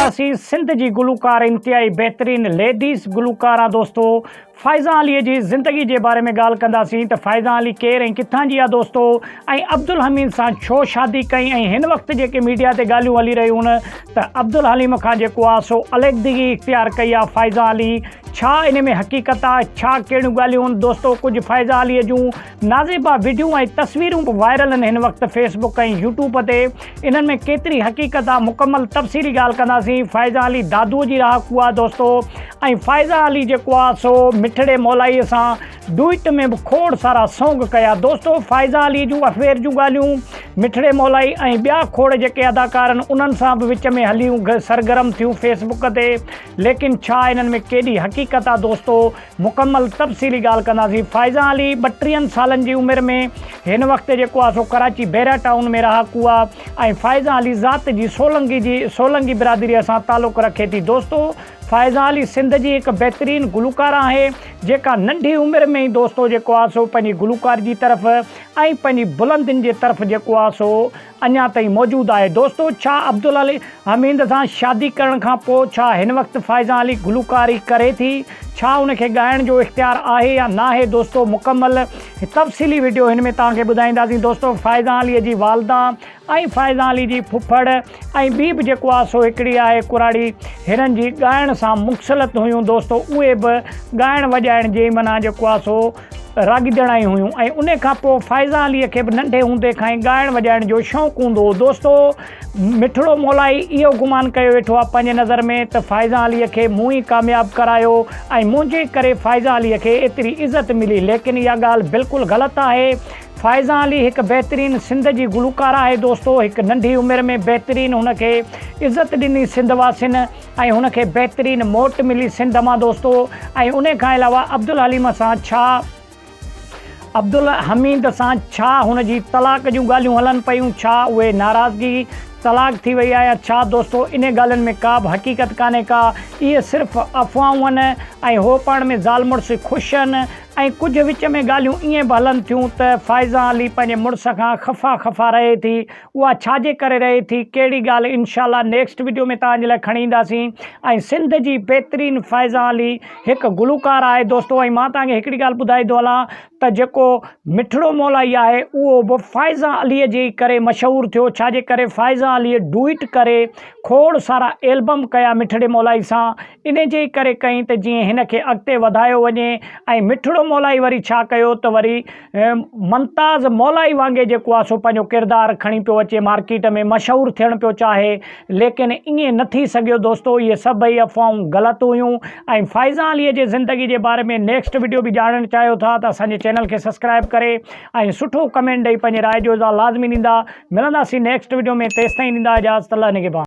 ڪنداسين سنڌ جي گلوڪار انتهائي بهترين ليڊيز گلوڪاره دوستو فائزه علي جي زندگي جي باري ۾ ڳالهه ڪنداسين ته فائزه علي ڪير ۽ ڪٿان جي آ دوستو ۽ عبدالحميد سان ڇو شادي ڪئي ۽ هن وقت جيڪي ميڊيا تي ڳالهيون هلي رهيون ته عبدالحليم کان جيڪو آ سو عليحدگي اختيار ڪئي آ فائزه علي ڇا ان ۾ حقيقت آ ڇا ڪهڙيون ڳالهيون آهن دوستو ڪجهه فائزه علي جون نازيبا وڊيو ۽ تصويرون به وائرل آهن هن وقت فيس بڪ ۽ يوٽيوب تي انهن ۾ ڪيتري حقيقت آ مڪمل تفصيلي ڳالهه ڪنداسين فائزه علي دادو جي رهاڪو آ دوستو ۽ فائزه علي جيڪو آ سو مٺڙي مولائي سان ڊوئٽ ۾ به کوڙ سارا سونگ ڪيا دوستو فائزه علي جون افيئر جون ڳالهيون مٺڙي مولائي ۽ ٻيا کوڙ جيڪي اداڪار آهن انهن سان به وچ ۾ هليون سرگرم ٿيون فيس بڪ تي ليڪن ڇا انهن ۾ ڪيڏي حقيقت آ دوستو مڪمل تفصيلي ڳالهه ڪنداسين. فائزه علي ٻٽيهن سالن جي عمر ۾ هن وقت جيڪو آ سو ڪراچي بحريا ٽائون ۾ رهاڪو آ ۽ فائزه علي ذات جي سولنگي جي سولنگي برادري سان تعلق رکي ٿي دوستو فائزه علي سنڌ جي هڪ بهترين گلوڪاره آهي جيڪا ننڍي عمر ۾ ئي دوستو جيڪو آ سو پنهنجي گلوڪاري جي طرف ۽ پنهنجي بلندين جي طرف جيڪو آ سو اڃا تائين موجود آهي دوستو ڇا عبدالعلي حميد سان شادي ڪرڻ کان پوء ڇا هن وقت فائزه علي گلوڪاري ڪري ٿي ڇا ان کي ڳائڻ جو اختيار آهي يا ناهي دوستو مڪمل تفصيلي وڊيو هن ۾ توهان کي ٻڌائينداسين دوستو فائزه علي جي والده ۽ فائزه علي جي ڦڦڙ ۽ ٻي به جيڪو آهي سو هڪڙي آهي ڪراڙي هنن جي ڳائڻ سان مختلط هيون دوستو اهي به ڳائڻ وڄائڻ جي معنيٰ جيڪو آهي سو راڳيندڙائي هيون ۽ ان کان پوء فائزه عليء کي به ننڍي هوندي کان ئي ڳائڻ وڄائڻ جو شوق هوندو هو. دوستو! مٺڙو مولائي اهو گمان ڪيو ويٺو آهي پنهنجي نظر ۾ ته فائزه عليء کي مون ئي ڪامياب ڪرايو ۽ منهنجي ڪري فائزه عليء کي ايتري عزت ملي ليڪن اها ڳالهه بلڪل غلط آهي. فائزه علي هڪ بهترين سنڌ جي گلوڪاره آهي دوستو هڪ ننڍي عمر ۾ بهترين هن کي عزت ڏني سنڌ واسين. ۽ هن کي بهترين موٽ ملي سنڌ مان دوستو ۽ انهي کان علاوه عبدالحليم سان ڇا عبدالحميد سان ڇا هن جي طلاق جون ڳالهيون هلن پيون ڇا اهي ناراضگي طلاق ٿي وئي آهي يا ڇا دوستو انهي ڳالهين ۾ ڪا به حقيقت ڪانهي ڪا اهي صرف افواهون آهن ۽ هو پاڻ ۾ زال مڙس خوش آهن ۽ ڪجهه وچ ۾ ڳالهيون ائين به هلن ٿيون ته فائزه علي پنهنجي مڙس کان خفا خفا رهي ٿي اها ڇا جي ڪري رهي ٿي ڪهڙي ڳالهه انشاء الله نيڪسٽ وڊيو ۾ توهان جي لاء کڻي اينداسين ۽ سنڌ جي بهترين فائزه علي هڪ گلوڪار آهي دوستو ۽ مان توهان کي هڪڙي ڳالهه ٻڌائي ٿو هلان ته جيڪو مٺڙو مولائي آهي اهو به فائزه علي جي ڪري مشهور ٿيو ڇا جي ڪري فائزه علي ڊوئٽ ڪري کوڙ سارا البم ڪيا مٺڙي مولائي سان انهي جي ڪري ڪئين ته جيئن هن کي اڳتي وڌايو وڃي ۽ مٺڙو مولائي وري ڇا ڪيو ته وري ممتاز مولائي وانگي جيڪو آهي سو پنهنجو ڪردار کڻي پيو اچي مارڪيٽ ۾ مشهور ٿيڻ پيو چاهي ليڪن ائين نه ٿي سگهيو دوستو اهي سڀئي افواهون غلط هيون ۽ فائزه علي جي زندگي جي باري ۾ نيڪسٽ وڊيو به ڄاڻڻ چاهيو ٿا ته اسان جي چينل کي سبسڪرائب ڪري ۽ سٺو ڪمينٽ ڏئي پنهنجي راء جو اظهار لازمي ڏيندا ملنداسين نيڪسٽ وڊيو ۾ تيستائين ڏيندا اجازت الله نگهبان.